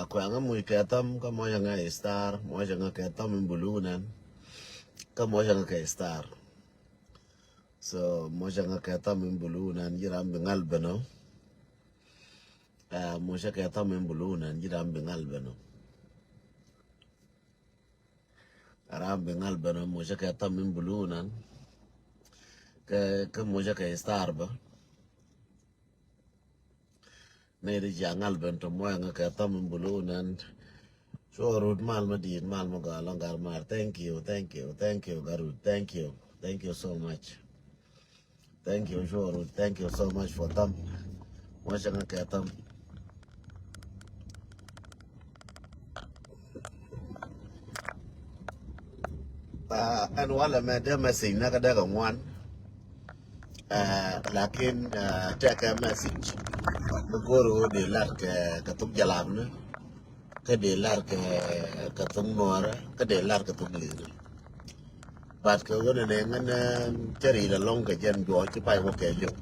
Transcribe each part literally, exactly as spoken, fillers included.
Kuɛŋä muc kɛ thɔm kä muɔcä ŋä star, muɔcä ŋä kɛ thɔm in bulu nan. Kä muɔcä ŋä kɛ star. So muɔcä ŋä kɛ thɔm in bulu nan ji̱ ram bi ŋal beno. Muɔcä kɛ thɔm in bulu nan ji̱ ram bi ŋal beno. Ram bi ŋal beno muɔcä kɛ thɔm in bulu nan. Kä kä muɔcä kɛ star bä. Nɛy ti cia ŋal ben tɔ muɔcä ŋä kɛ thɔm in bulu nan. Cuɔ rut mal ma di̱i̱t mal ma gɔaa lɔŋ gal mar. Thank you, thank you, thank you Garut, thank you, thank you so much. Thank you cuɔ rut, thank you so much for thɔm. Muɔcä ŋä kɛ thɔm. Ɛn walɛ mɛ dee message nɛ kä dee kɛ ŋuan. Lakin tɛkɛ message mi go̱o̱r ɣöö dee lar kɛ kɛ thuk jalabni, kä dee lar kɛ kɛ thuk nuɔrä, kä dee lar kɛ thuk li̱thni. But kɛ ɣöö nɛ nɛ ŋän cä ri̱i̱l alɔŋ kɛ jɛn juɔc ci pay wä kɛ liw.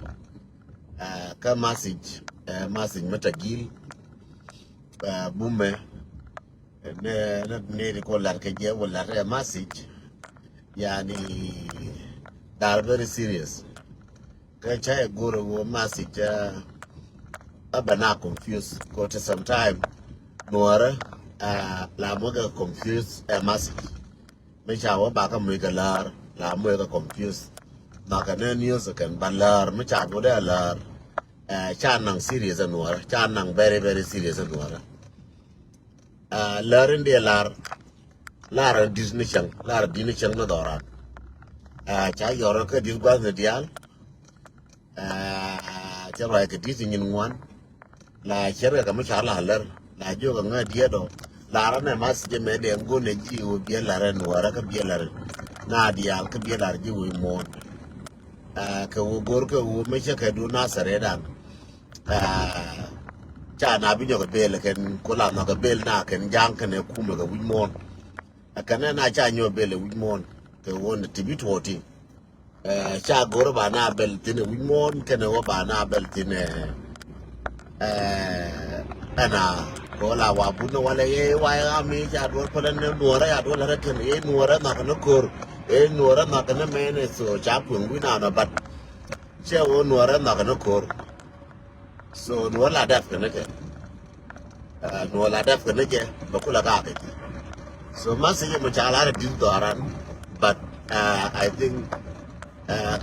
Kä message, message mi ta gil bumɛ. Nɛ nɛ nɛ di ko lar kɛ jɛ wä lar ɛ message. Yani, they are very serious. Kä ca ɛ go̱r ɛ wä message a bɛ na confuse ko ti sometime. Nuɔrä la mɔ kɛ confuse ɛ message. Mi ca wä ba kä mui kɛ lär la mui kɛ confuse. Nhɔkɛ nɛ news kɛn ba lär mi ca wä dee lär. Ca naŋ serious ɛ nuɔrä, ca naŋ very very serious ɛ nuɔrä. Lär in dee lar lar in dit ni cäŋ, lar in dit ni cäŋ ni dhɔran. Ca yɔr kä dit gua̱th ni diaal. Cä ruac kɛ dit nyin ŋuan. La cɛr kɛ kɛ mi ca la lär la jiök kɛ ŋä diet ɔ. Lar anɛ ma thiec mɛ dee ŋun ɛ ji̱ wä biɛ lar ɛ nuɔrä kä biɛ lar na diaal kä biɛ lar ji̱ wä muɔ̱ɔ̱n. Kɛ wä go̱r kɛ wä mi cä kɛ du na sɛrɛ dan. Ca na bi nyɔk kɛ bel kɛn ku la nhɔk kɛ bel na kɛn ja̱a̱ŋ kɛn ɛ kumɛ kɛ wi̱c muɔ̱ɔ̱n. Ɛ kɛn ɛ na ca nyɔk bel ɛ wi̱c muɔ̱ɔ̱n kɛ wä ni ti bi tuɔɔti. Ca go̱r ba na bel thin ɛ wi̱c muɔ̱ɔ̱n kɛn ɛ wä ba na bel thin ɛ. Ɛna kɛ wä la wa bun ni walɛ yɛ wa yɛ ami ca duɔl pälä ni nuɔrä ya duɔl rɛ kɛn yɛ nuɔrä nhɔk ni ko̱r. Yɛ nuɔrä nhɔk ni mɛn ɛ so ca kueŋ wi̱c na nɔ bat. Cɛ wä nuɔrä nhɔk ni ko̱r. So nuɔr la dap kɛ ni kɛ. Nuɔr la dap kɛ ni kɛ bɛ kulɛ ka kɛ. So message mi ca la rɛ dit dhɔran. But I think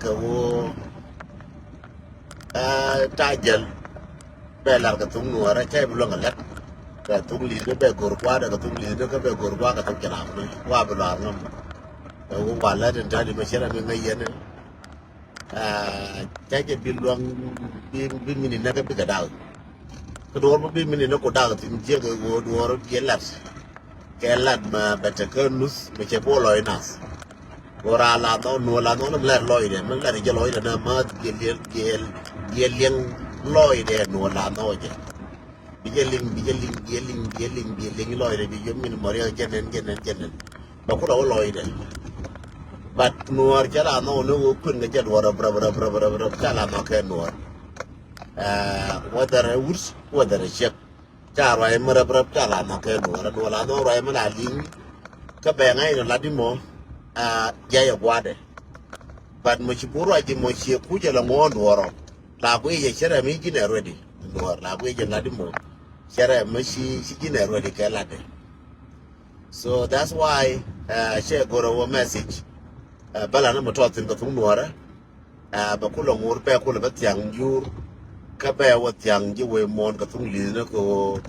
kɛ wä ta jɛl bɛ lar kɛ thuk nuɔrä cɛ bi luäŋ kɛ lɛt. Kɛ thuk li̱th ni bɛ go̱r kua̱dɛ kɛ thuk li̱th ni kä bɛ go̱r kua̱dɛ kɛ thuk jɛl a kɛ wa bi luar ŋäm. Kɛ wä wa lɛt in tali mɛ cɛ rɛ mi ŋäc yɛn. Ca jɛ bi luaŋ bi bi mini nɛ kɛ bikɛ dak. Kɛ duɔr bi bi mini nɛ ku dak thin jiɛk kɛ ɣöö duɔr biɛ lat. Kɛ lat ma bɛ te kä nuth mi cɛ bi wä lɔc nath. Ɣöö raa la nhɔk nuɔ la nhɔk ni mi lat lɔcdɛ mi lat jɛ lɔcdɛ na ma biɛ liɛl biɛ liɛŋ lɔcdɛ nuɔ la nhɔk jɛ. Bi jɛ liŋ bi jɛ liŋ biɛ liŋ biɛ liŋ biɛ liŋ lɔcdɛ bi jɛ min mɔriɛk jɛ nɛn jɛ nɛn jɛ nɛn. Bɛ kulɛ wä lɔcdɛ. But nuɔɔr cɛ la nhɔk ni wä kuën kɛ jɛ duɔr rɛp rɛp rɛp rɛp rɛp rɛp ca la nhɔk kɛ nuɔɔr. Whether ɛ wut whether ɛ ciɛk ca ruac mi rɛp rɛp ca la nhɔk kɛ nuɔɔr ɛ nuɔɔr la nhɔk ruac mi la liŋ. Kä bɛ ŋa̱c ni lat di mɔ jɛ yɛ gua̱dɛ. But mɔ ci bur ruac di mɔ ciɛ kucɛ la ŋuɔ̱ɔ̱n duɔrɔ la guiy jɛ cɛ rɛ mi ji̱n ɛ ready. Duɔr la guiy jɛ lat di mɔ cɛ rɛ mi ci ci ji̱n ɛ ready kɛ latdɛ. So that's why cɛ go̱rɛ wä message. Bä la ni mɔ tɔth thin kɛ thuŋ nuɔrɛ. Bɛ kulɛ ŋur bɛ kulɛ bä thiaŋ jur. Kä bɛ wä thiaŋ ji̱ wee muɔ̱ɔ̱n kɛ thuŋ li̱th ni kɛ wä.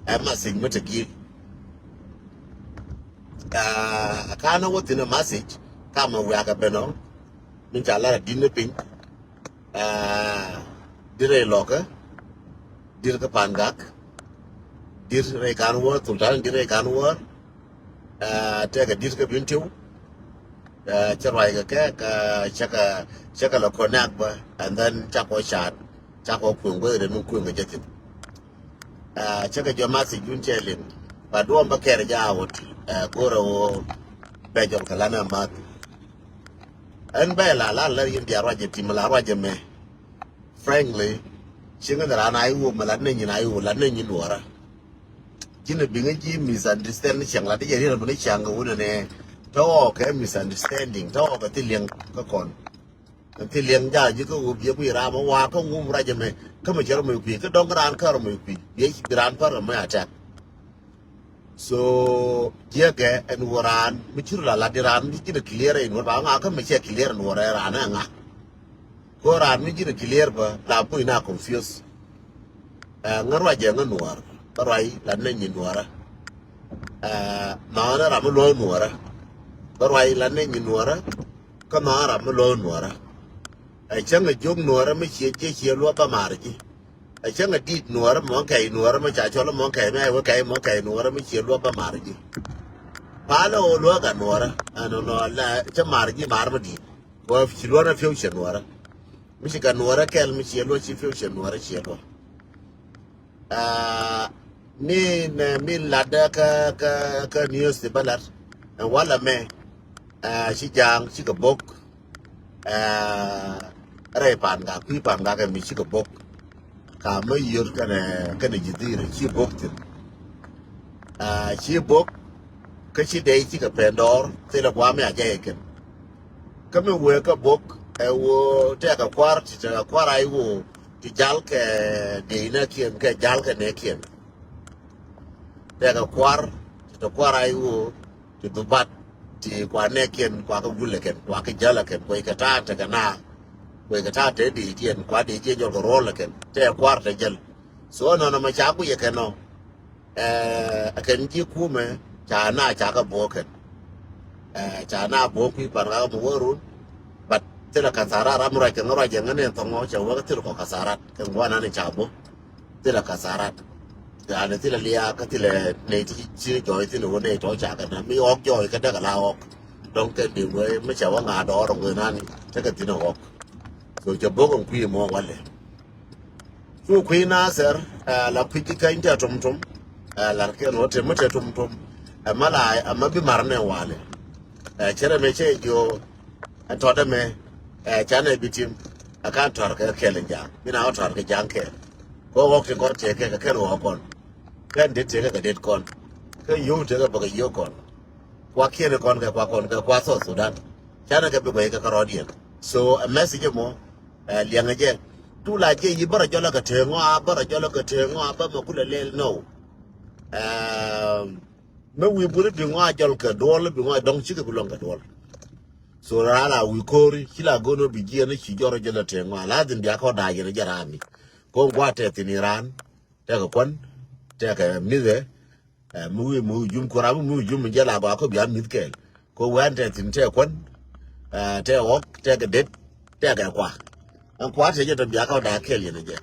Ɛ message mi te gil. Ɛ ka̱n wä thin ɛ message kamɛ wiakɛ ben ɔ. Min ca lar ɛ di̱t ni piny. Dit rɛy lɔkä. Dit kä Pangak. Dit rɛy Gan Wäär, Sultan dit rɛy Gan Wäär. Tɛkɛ dit kä Bentiu. Cä ruac kɛ kɛ cä kɛ cä kɛ lɛ connect bä and then cä kɔ cat cä kɔ kueŋ guäth rɛ mi kueŋ kɛ jɛ thin. Cä kɛ jɔ math i̱ jun cɛ liŋ ba duɔm bä kɛr jɛ a wot. Go̱rɛ woo bɛ jɔl kɛ lanɛ math. Ɛn bɛ la la la yin bia ruac jɛ tim la ruac jɛ mɛ. Frankly, cieŋä ni raan a i̱ wop mɛ lat ni nyin a i̱ wop lat ni nyin nuɔrä. Ji̱n a biŋä ji̱ misunderstand ni ciaŋ la ti jɛ riet a bi ni ciaŋ kɛ wunɛ nɛ. Tɔɔkɛ misunderstanding, tɔɔkɛ thil liɛŋ kä kɔn. Thil liɛŋ jaa ji̱ kä ɣöö biɛ kui̱ ram a wa̱a̱ kä ŋum ruac ɛmɛ. Kä mi cɛ rɔ mɔc kui̱ kä dɔ̱ŋ raan kä rɔ mɔc kui̱ biɛ ram pär rɔ mɔc attack. So jiɛkɛ ɛn ɣöö raan mi ci rɔ la lat di raan mi ji̱n a clear ɛn ɣöö ba ŋa kä mi cɛ clear ɛn ɣöö raan ɛ ŋa. Ko raan mi ji̱n a clear bä la puc na confuse. Ɛ ŋä ruac ɛ ŋä nuɔr kä ruac la nɛny nyi nuɔrä. Ɛ nɔnɛ ram mi luɔ̱ŋ nuɔrä kä ruac la nɛny nyi nuɔrä. Kä nɔnɛ ram mi luɔ̱ŋ nuɔrä. Ɛ cäŋ a jiök nuɔrä mi ciɛ jiɛ ciɛ luɔ̱k bä mar ji̱. Ɛ cäŋ a dit nuɔrä mɔ kɛy nuɔrä mi ca cɔl mɔ kɛy mi a wä kɛy mɔ kɛy nuɔrä mi ciɛ luɔ̱k bä mar ji̱. Palɛ ɣöö luɔ̱k a nuɔrä ɛn nɔ la cä mar ji̱ mar mi dit. Wä ci luɔ̱k na piɛw ciɛ nuɔrä. Mi ci kɛ nuɔrä kɛl mi ciɛ luɔ̱k ci piɛw ciɛ nuɔrä ciɛ luɔ̱k. Aa, min, ɛ, min latdä kä, kä, kä news ti bä lat. Ɛ, walɛ mɛ, ɛ, ci ja̱a̱ŋ cikɛ bok. Ɛ, rɛy pan gak kui̱ pan gak kɛ mi cikɛ bok. Ka mä yio̱t kɛnɛ, kɛnɛ ji̱ dhirɛ ci bok thi̱n. Ɛ, ci bok kä ci dɛy cikɛ pɛn dɔɔr thilɛ guamɛ a jɛy kɛn. Kä mi wee kä bok ɛ wo tɛkɛ kuar ti tɛkɛ kuar a iwo ti jal kɛ dee nɛ kiɛn kɛ jal kɛ nɛ kiɛn. Tɛkɛ kuar ti tɛ kuar a iwo ti dhubat ti kua nɛ kiɛn kua kɛ gulɛ kɛn kua kɛ jal kɛn kua ikɛ ta̱a̱ tɛkɛ na kua ikɛ ta̱a̱ tɛ dee kiɛn kua dee kiɛn jɔl kɛ ruɔl kɛn tɛ kuar tɛ jal. So nɔnɔ mɛ ca guiyɛ kɛn nɔ. Ɛ kɛn ji̱ kumɛ ca na ca kɛ bo̱o̱k kɛn. Ɛ ca na bo̱o̱k kui̱ pan kä mi wä run. But thilɛ kasarat ram ruac kɛn ruac jɛ ŋän in thɔŋɔ cɛ wä kä thil kɔ kasarat kɛn guanan in ca bo̱o̱k. Thilɛ kasarat. Yani thilɛ liaak kä thilɛ nɛy ti ci jɔɔc thilɛ wä nɛy tɔ̱ ca kɛ na mi ɣɔk jɔɔc kä däk ala ɣɔk. Dɔ̱ŋ kɛn di wee mi cɛ wä ŋa̱a̱ dɔɔr ŋöö nani tekɛ thin ɣɔk. So cɛ bo̱o̱k in kui̱ mɔ walɛ. Cu kui̱ Nathɛr, ɛ, la kui̱ ji̱ käny tɛ tumtum. Ɛ, lar kiɛn wä tɛm mi tɛ tumtum. Ɛ, ma la, ɛ, ma bi mar nɛ walɛ. Ɛ, cɛrɛ mɛ cɛ jiɔ, ɛ, tɔt ɛmɛ, ɛ, canɛ bi tim. Ɛ, kan tɔr kɛ kɛl in ja̱a̱ŋ. Bi na wä tɔr kɛ ja̱a̱ŋ kɛl. Kɛ ɣɔk ti gɔt tɛ kɛ kɛ kɛn ɣɔk kɔn. Kɛn det tɛ kɛ kɛ det kɔn. Kɛ yio̱w tɛ kɛ bä kɛ yio̱w kɔn. Kua kiɛn kɔn kɛ kua kɔn kɛ kua South Sudan. Canɛ kɛ bi guɛy kɛ kɛ rɔɔdiɛn. So, ɛ, message mɔ, ɛ, liɛŋɛ jɛ. Tu la jɛ yi bärɛ jɔlɛ kɛ tëë ŋɔa, bärɛ jɔlɛ kɛ tëë ŋɔa, bä mɛ kulɛ lɛl nɔw. Ɛm, mɛ wi̱i̱ buni bi ŋɔa jɔl kɛ duɔl, bi ŋɔa dɔŋ cikɛ bi luɔŋ kɛ duɔl. So, raa la wi̱i̱ ko̱ri, ci la go̱n wä bi jiɛn ci jɔrɔ jɔlɛ tëë ŋɔa. La dhin bia kɔ da̱a̱ yɛn jɛ raani. Ko̱n gua̱a̱ tɛth in iran, tɛkɛ kuan, tɛkɛ mithɛ, Ɛ, mi wi̱i̱ mi wi̱i̱ jum kuɔra mi wi̱i̱ jum mi jɛ la gɔaa kä bia mi̱th kɛɛl. Kɛ wɛn tɛ thi̱n tɛ kuän, ɛ, tɛ ɣɔk, tɛ kɛ det, tɛ kɛ kua. Ɛn kua tɛ jɛ tɔ bia kä daa kɛɛl yɛn jɛ.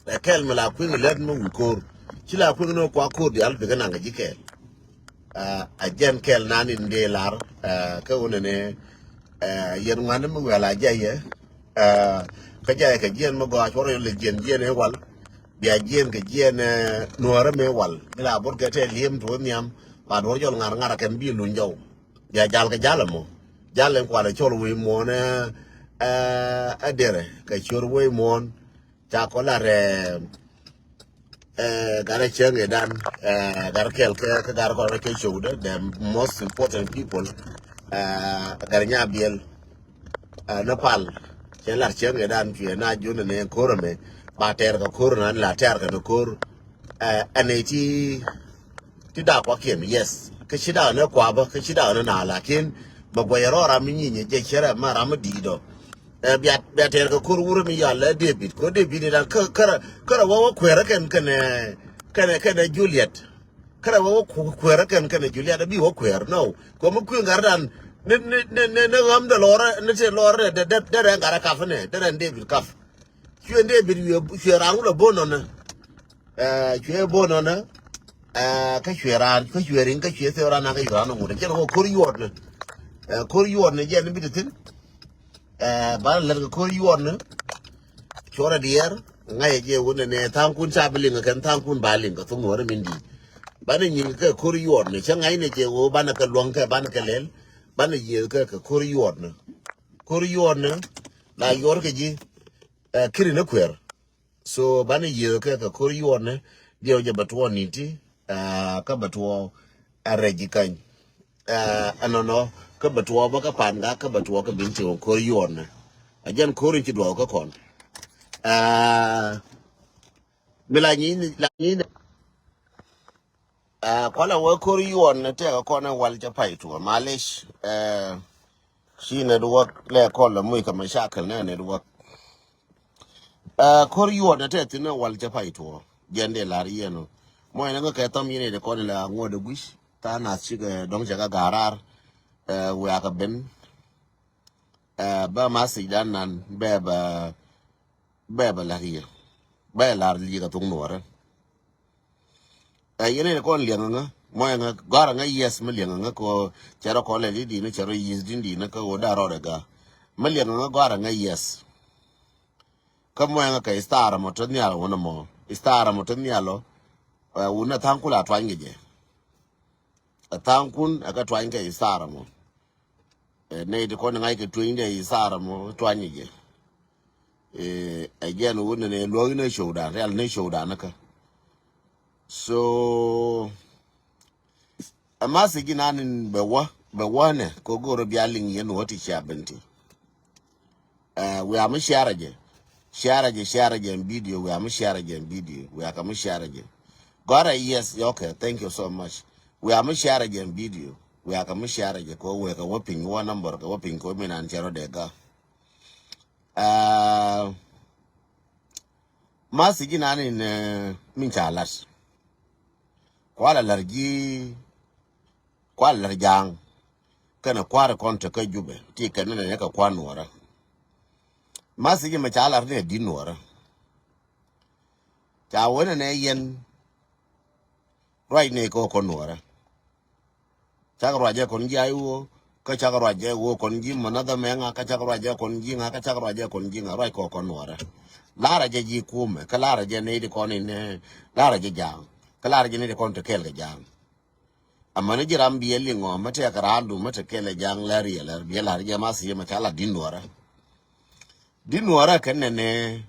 Ɛ kɛɛl mi la kui̱ŋ lɛt mi wi̱i̱ ko̱r. Ci la kui̱ŋ ni kua ko̱r diaal bikɛ naŋ kɛ ji̱ kɛɛl. Ɛ, a jɛn kɛɛl nan in dee lar, ɛ, kä wunɛ ni, ɛ, yɛn ŋuan mi wɛl a jɛ yɛ. Ɛ, kä jɛ kɛ jiɛn mi gɔaa cuɔrɔ yɛ lɛ jiɛn jiɛn in wal. Bia jiɛn kɛ jiɛn, ɛ, nuɔrä mi wal. Mi la bot kɛ tɛ liɛm tuɔ nhiam. Ba duɔr jɔl ŋar ŋar kɛn bi luny jɔw. Bia jal kɛ jal mɔ. Jal in kualɛ cɔl wei muɔn, ɛ, ɛ, ɛ derɛ kɛ cior wei muɔn. Ca kɔ la rɛ, ɛ, garɛ cɛŋ idan, ɛ, garɛ kɛl kɛ, kɛ garɛ kɔn kɛ cowdɛ, the most important people, ɛ, garɛ nya biɛl. Ɛ, ni pal cɛ lar cieŋ kɛ dan cuɛ na jun ni ko̱r ɛmɛ ba tɛɛr kɛ ko̱r na la tɛɛr kɛ ni ko̱r. Ɛ, ɛn ɛ ti ti dak kua kiɛn, yes, kä ci dak ni kua bä, kä ci dak ni na, lakin bɛ guɛc rɔ ram mi nyinyɛ jɛ cɛ rɛ ma ram mi di̱i̱t dɔ. Ɛ, bia, bia tɛɛr kɛ ko̱r wurɛ mi yal lɛ David, ko David ni dan kä, kä rɛ, kä rɛ wä wä kuɛrɛ kɛn, kɛn, ɛ, kɛn, kɛn Juliet. Kärɛ wä wä ku-, kuɛɛrä kɛn kɛn Juliet a bi wä kuɛɛr. No. Kuɛ mi kui̱ ŋa̱r dan. Ni, ni, ni, ni, ni ɣäm dɛ lɔrɛ, ni tëë lɔrɛ dɛ, dɛ, dɛ, dɛ rɛ ŋa̱rä kaf ni, dɛ rɛ David kaf. Cuɛ David wiɛ, cuɛ raan wulɛ bon nɔnɛ. Ɛ, cuɛ bon nɔnɛ. Ɛ, kä cuɛ raan, kä cuɛ riŋ, kä cuɛ thɛw raan, kä cuɛ raan ŋut. Jɛn wä ko̱r yuɔt ni. Ɛ, ko̱r yuɔt ni jɛn bi ti thi̱n. Ɛ, banɛ lɛt kɛ ko̱r yuɔtni. Cuɔrɛ diɛɛr ŋa̱cɛ jɛ wunɛ nɛ tha̱a̱ŋkun ca bi liŋ kɛn tha̱a̱ŋkun ba liŋ kɛ thok ŋuɔ̱rä min di̱i̱t. Banɛ nyiŋ kɛ ko̱r yuɔtni cä ŋa̱cnɛ jɛ ɣöö banɛ kɛ luɔ̱ŋ kɛ banɛ kɛ lɛl. Banɛ yiëëth kɛ kɛ ko̱r yuɔtni. Ko̱r yuɔtni la yuɔr kɛ ji̱, ɛ, ki̱ri ni kuɛɛr. So banɛ yiëë kɛ kɛ ko̱r yuɔtnɛ diɛw jɛ bɛ tuɔɔn ni̱n ti. Aa, kä bɛ tuɔɔk a rɛc ji̱ kany. Aa, ɛnɔnɔ kä bɛ tuɔɔk bä kä pan kä, kä bɛ tuɔɔk kä bin ti wä ko̱r yuɔn nɛ. A jɛn ko̱r in ci duɔɔk kä kɔn. Aa, mi la nyi, la nyi nɛ. Aa, kualɛ wä ko̱r yuɔn nɛ tɛk kɔn ɛ wal cɛ pay tuɔ. Malish, aa, ci network lɛ kɔl la muc kɛ mashakil nɛ network. Aa, ko̱r yuɔt nɛ tɛ thi̱n ɛ wal cɛ pay tuɔ. Jɛn dee lar yɛn ɔ. Muɔc nɛ ŋä kɛ thɔm yɛn ɛ dee kɔn ila ŋuɔt ɛ guic. Tha nath cikɛ dɔ̱ŋ cɛ kɛ ga̱raar. Aa, wiakɛ ben. Aa, bä message dan nan bɛ bɛ, bɛ bɛ lar yɛ. Bɛ lar yɛ kɛ thuk nuɔrɛ. Ɛ, yɛn ni kɔn liɛŋ ŋä, mɔ ŋä, gɔr ŋä yes mi liɛŋ ŋä ko, cɛ rɔ kɔn lɛ di di ni cɛ rɔ yes di di ni kä wä da rɔ de ga. Mi liɛŋ ŋä gɔr ŋä yes. Kä mɔ ŋä kɛ istar mɔ te nhial wä ni mɔ. Istar mɔ te nhial ɔ, ɛ, wun na thaŋ kula twany kɛ jɛ. Ɛ thaŋ kun, ɛ kɛ twany kɛ istar mɔ. Ɛ, nɛy ti kɔn ŋa̱c kɛ tuenydɛ i thaar ɛmɔ tuany jɛ. Ɛ, ɛ jɛn wä nɛnɛ luɔ̱k inɛ showdan, real ni showdan kä. So, ɛ message inan in bɛ wä, bɛ wä nɛ kɛ go̱o̱r bia liŋ yɛn wä ti cia ben ti. Ɛ, wiaa mi share jɛ. Share jɛ, share jɛ in video, wiaa mi share jɛ in video, wiaa kɛ mi share jɛ. Gɔrɛ, yes, okay, thank you so much. Wiaa mi share jɛ in video, wiaa kɛ mi share jɛ kɛ wee kɛ wä piny, wä number kɛ wä piny kɛ wä mi nan cɛ rɔ dee ga. Aa, message inan in, ɛ, min ca lat. Kuala lar ji̱, kuala lar ja̱a̱ŋ. Kɛnɛ kua̱r kɔn tekä Jubɛ ti kɛn nɛ nɛ kɛ kua̱r nuɔrä. Message mɛ ca lar ni ɛ di̱t nuɔrä. Ca wä nɛ nɛ yɛn ruac ni kɛ kɔn nuɔrä. Cak ruac ɛ kɔn ji̱ ay wä, kä cak ruac ɛ wä kɔn ji̱ mɔ nathɛ mɛ ŋa, kä cak ruac ɛ kɔn ji̱ ŋa, kä cak ruac ɛ kɔn ji̱ ŋa, ruac kɛ kɔn nuɔrä. Lar a jɛ ji̱ kumɛ, kä lar a jɛ ni di kɔn in, lar a jɛ ja̱a̱ŋ, kä lar a jɛ ni di kɔn te kɛɛl kɛ ja̱a̱ŋ. Amäni ji̱ ram biɛ liŋɔ mä tɛk raandu mä te kɛlɛ ja̱a̱ŋ lɛ riɛl lɛ biɛ la̱r jɛ ma thiee mä ca la di̱t nuɔrä. Di̱t nuɔrä kɛn nɛnɛ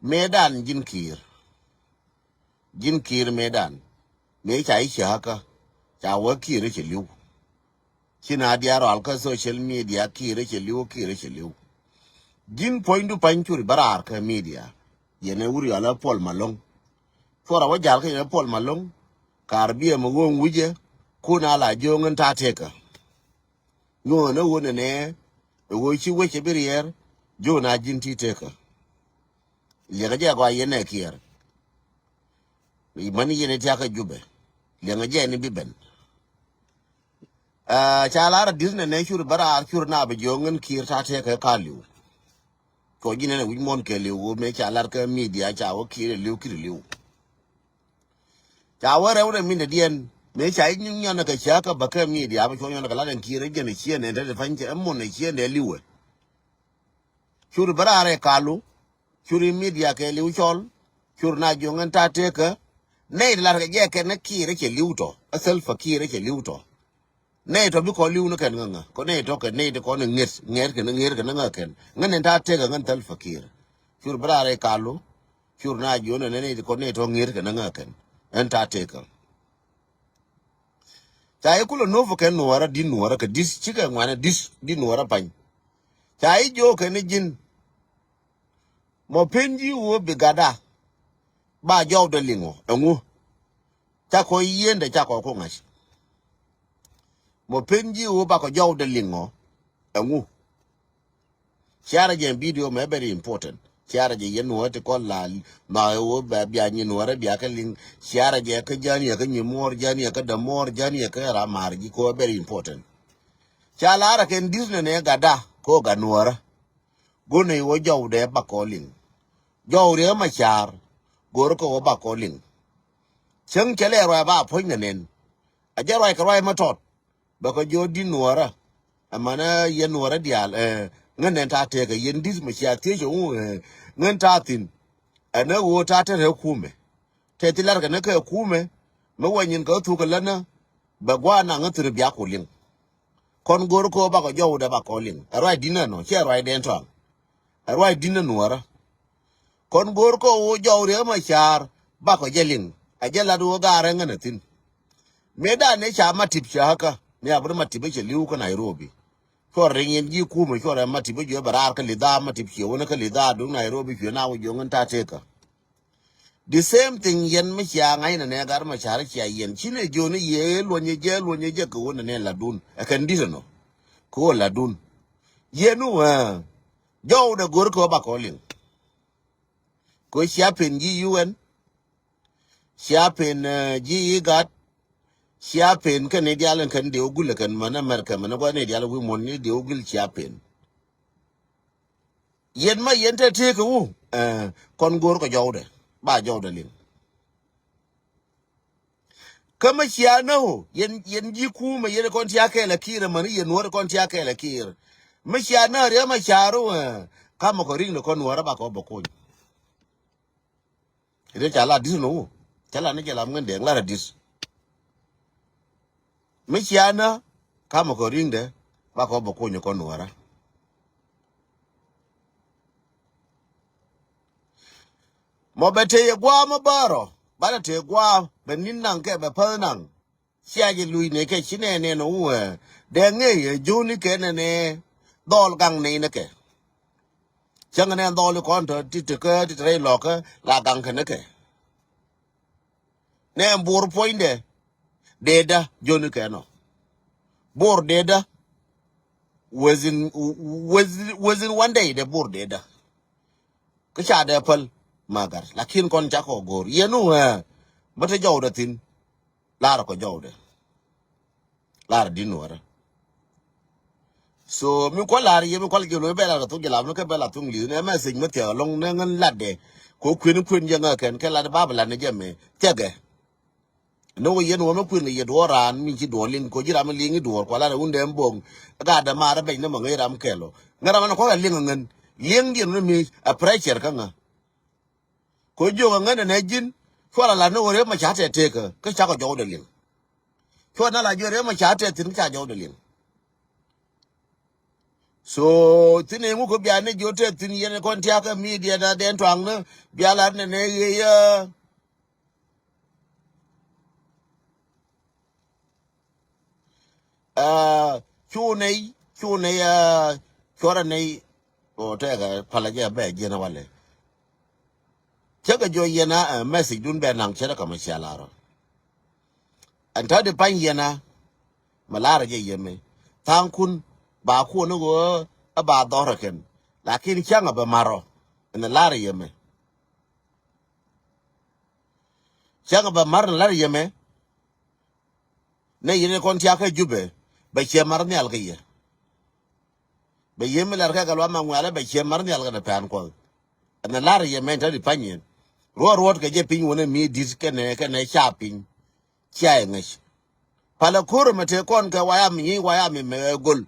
mëëdan ji̱n ki̱i̱r. Ji̱n ki̱i̱r mëëdan. Mëë ca i̱ cäkä ca wä ki̱i̱r cɛ li̱w. Ci na diaal rɔal kä social media ki̱i̱r cɛ li̱w ki̱i̱r cɛ li̱w. Ji̱n puɔ̱nydu pa̱ny curi bä raar kä media. Yɛn ɛ wur yɔl ɛ Puɔl Malɔŋ. Cuɔr a wä jal kä yɛn ɛ Puɔl Malɔŋ. Kaar biɛ mɛ ɣööŋ wi̱cɛ kun a la jiööŋ in ta̱a̱ tekä. Nyuɔ̱ɔ̱n ɛ ɣöö nɛnɛ ɛ ɣöö ci wecɛ bi riɛɛr jiööŋ a ji̱n ti tekä. Liɛkä jɛ gɔaa yɛn ɛ kiɛɛr. Mani yɛn ɛ tiakä Jubɛ liɛŋɛ jɛ ni bi ben. Aa, ca lar a di̱th nɛ nɛ cur bä raar cur na bi jiɔk ŋän ki̱i̱r ta̱a̱ tëëkɛ ka li̱w. Cuɔ ji̱ nɛn a wi̱c muɔ̱n kɛ li̱w ɣöö mëë ca lar kä midia ca wä ki̱i̱r li̱w ki̱i̱r li̱w. Ca wä rɛw rɛ min dɛ diɛn mëë ca i̱ nyuŋ nyɔn kɛ cä kä bä kä midia bä cuɔ nyɔn kɛ lar ɛn ki̱i̱r ɛ jɛn ɛ ciɛ nɛ te te pa̱ny cɛ ɛmɔn ɛ ciɛ nɛ li̱wɛ. Cur bä raar ɛ kalu. Cur i̱ midia kɛ li̱w cɔl. Cur na jiɔk ŋän ta̱a̱ tëëkä. Nɛy ti lar kɛ jɛ kɛn ni ki̱i̱r ɛ cɛ li̱w tɔ ɛ thäl pa ki̱i̱r ɛ cɛ li̱w tɔ. Nɛy tɔ bi kɔn li̱w ni kɛn ŋäŋä kɔ nɛy tɔ kɛ nɛy ti kɔn ŋet ŋet kɛn ŋet kɛn ŋä kɛn ŋän in ta̱a̱ tëkä ŋän thäl pa ki̱i̱r. Cur bi raar i̱ kalu. Cur na jiɔn ɛn nɛy ti kɔn nɛy tɔ ŋet kɛn ŋä kɛn ɛn ta̱a̱ tëkä. Ca i̱ kulɛ nuɔ̱p kɛn nuɔɔrä di̱t nuɔɔrä kɛ di̱t cikɛ ŋuanɛ di̱t di̱t nuɔɔrä pa̱ny. Ca i̱ jiɔk kɛn i̱ ji̱n. Mɔ pen ji̱ wä bi gatda. Ba jɔwdɛ liŋɔ ɛŋu. Ca kɔ yiendɛ ca kɔ ku ŋa̱c. Mɔ pen ji̱ ɣöö bakɔ jɔwdɛ liŋɔ ɛŋu. Ciarɛ jɛ video mɛ very important. Ciarɛ jɛ yɛn nuɔ̱ɔ̱rɛ ti kɔn la ma ɣöö bɛ bia nyi nuɔ̱ɔ̱rɛ bia kɛ liŋ. Ciarɛ jɛ kä jani ɛ kä nyi muɔ̱ɔ̱r jani ɛ kä dämuɔ̱ɔ̱r jani ɛ kä ram ma̱a̱r ji̱ kɛ ɣöö very important. Ca la̱rä kɛn di̱th nɛ nɛ gatda kɛ ɣöö gat nuɔ̱ɔ̱rä. Go̱n nɛ ɣöö jɔwdɛ bakɔ liŋ. Jɔw riɛ ma ca̱a̱r go̱o̱r kɛ ɣöö bakɔ liŋ. Cäŋ cɛ lɛ ruac ba puɔ̱ny nɛ nɛn. A jɛ ruac kɛ ruac ma tɔt. Bɛ kɛ jiɔ di̱t nuɔɔrä. Ɛmɛnɛ yɛn nuɔɔrä diaal ɛ ŋän nɛn ta̱a̱ tëëkä yɛn di̱t mɛ cia thiec ɛ ŋu ɛ ŋän ta̱a̱ thi̱n. Ɛn ɛ ɣöö ta̱a̱ te rɛ kumɛ. Tɛ thi lar kɛ ni kɛ kumɛ. Mi wä nyin kɛ thuk kɛ länä. Bɛ gua̱a̱r naŋ ŋä thi̱n biak ku liŋ. Kɔn go̱o̱r kɛ ɣöö bakɔ jɔwdɛ bakɔ liŋ ɛ ruac di̱t nɛ nɔ ciɛ ruac dɛn tɔaŋ. Ɛ ruac di̱t nɛ nuɔɔrä. Kɔn go̱o̱r kɔ ɣöö jɔw riek ma ca̱a̱r bakɔ jɛ liŋ. A jɛ lat ɣöö gaarɛ ŋän a thi̱n. Mëë dan ëë ca Matip cɛ ɣä kä, ni a bi ri Matip cɛ li̱w kä Nairobi. Cuɔ riŋ yɛn ji̱ kumɛ cuɔ rɛ Matip jiɔ bɛ raar kä Lidhaa, Matip ciɛ wä ni kä Lidhaa duŋ Nairobi cuɛ na wä jiɔ ŋän ta̱a̱ tëëkä. The same thing yɛn mi cia ŋa̱cnɛ nɛ gat Macar cia yɛn. Ci nɛ jiɔni yɛ luɔnyɛ jɛ, luɔnyɛ jɛ kɛ wä nɛ nɛ latdun. Ɛ kɛn di̱t ɛnɔ. Kɛ wä latdun. Yɛn wä, ɛ, jɔwdɛ go̱r kɛ wä bakɔ liŋ. Kɛ wä cia pen ji̱ U N. Cia pen, ɛ, ji̱ IGAD. Cia pen kɛn ni dial kɛn dee wä gul kɛn män America män gua̱n ni dial wi̱i̱ muɔ̱n ni dee wä gul cia pen. Yɛn ma yɛn te tëëkä wu, ɛ, kɔn go̱o̱r kɛ jɔwdɛ, ba jɔwdɛ liŋ. Kä ma cia nä wu, yɛn, yɛn ji̱ kumɛ, yɛn kɔn tia kɛɛl a Kiir, amäni yɛn Nuäär kɔn tia kɛɛl a Kiir. Ma cia nä Riɛk Macar wu, ɛ, kamɛ kɔ ri̱ŋ ni kɔn Nuäär ba kɔ bɛ kuny. Ri ca la di̱t ni wu. Ca la ni jɛ lam ŋän dee ŋa̱r a di̱t. Mi cia nä kamɛ kɔ ri̱ŋdɛ ba kɔ bɛ kuny kɔ Nuäärä. Mɔ bɛ tëë yɛ gua̱a̱ mi bärɔ, banɛ tëë gua̱a̱ bɛ ni̱n naŋ kɛ bɛ päth naŋ. Cia jɛ luc ni kɛ ci nɛɛnɛ ni wu ɛ. Dee ŋee yɛ jiöni kɛ nɛnɛ dhɔl gaŋ ni ni kɛ. Cäŋ nɛ dhɔl kɔn tɔ ti ti kä ti ti rɛy lɔkä la gaŋ kɛ ni kɛ. Nɛ buur puɔ̱nydɛ dee dä jiöni kɛ nɔ. Buur dee dä within, within, within one day dee buur dee dä. Kä ca dee päl magar lakin kɔn ca kɔ go̱o̱r yɛn wu ɛ. Bä te jɔwdɛ thi̱n. Lar kɔ jɔwdɛ. Lar di̱t Nuäärä. So mi kual lar yɛ mi kual jɛ lo̱c bɛ lar kɛ thuk jɛ lar mi kɛ bɛ lar thuk li̱th nɛ message mi thia̱k alɔŋ nɛ ŋän latdɛ. Kɛ kuën kuën jɛ ŋä kɛn kɛ lat bä bɛ lat ni jɛ mi thia̱kɛ. Ni wä yɛn wä mi kuën kɛ yɛ duɔɔr raan mi ci duɔɔr liŋ kɛ ji̱ ram mi liŋ i̱ duɔɔr kual lar wundɛ mi boŋ. Gat dɛ mar bɛc ni mɛ ŋäc ram kɛl ɔ ŋä ram ni kɔk ɛ liŋ ɛ ŋän. Liŋ diɛn wä ni mi a pressure kä ŋä. Kɛ jiök ɛ ŋän ɛnɛ ji̱n cual ala ni ɣöö Riɛk Macar tɛt tëëkä kä cakɔ jɔwdɛ liŋ. Cual na la jiök Riɛk Macar tɛt thi̱n kä ca jɔwdɛ liŋ. So thi̱n ëë ŋuk kä bia ni jiök tɛt thi̱n yɛn kɔn tiakä media na dɛn tuaŋni bia lar nɛnɛ ɣëë yɛ. Cu nɛy, cu nɛy, cuɔrɛ nɛy. Ɔ tɛkɛ palä jɛ bɛ jiɛn walɛ. Cä kɛ jɔ yɛn a message dun bɛ naŋ cɛ rɛ kɛ mɛ cia larɔ. Ɛn tɔ di pany yɛn a mɛ larɔ jɛ yɛmɛ thaŋkun ba kuɔn ni ɣöö ɛ ba dhɔrɛ kɛn. Lakin cäŋ a bɛ marɔ ɛn larɔ yɛmɛ. Cäŋ a bɛ mar ɛn larɔ yɛmɛ. Nɛ yɛn kɔn tiakä Jubɛ bɛ ciɛ mar nhial kä yɛ. Bɛ yɛ mi lar kɛ kɛ luam ma ŋuɛlɛ bɛ ciɛ mar nhial kɛ ni pɛn kuɔth. Ɛn lar yɛ mɛn te di pany yɛn ruɔt ruɔt kɛ jɛ piny wunɛ mi di̱t kɛnɛ kɛnɛ ca piny. Cia yɛ ŋäc. Palɛ ko̱r mɛ te kɔn kɛ waya mi nyi waya mi mɛ gol.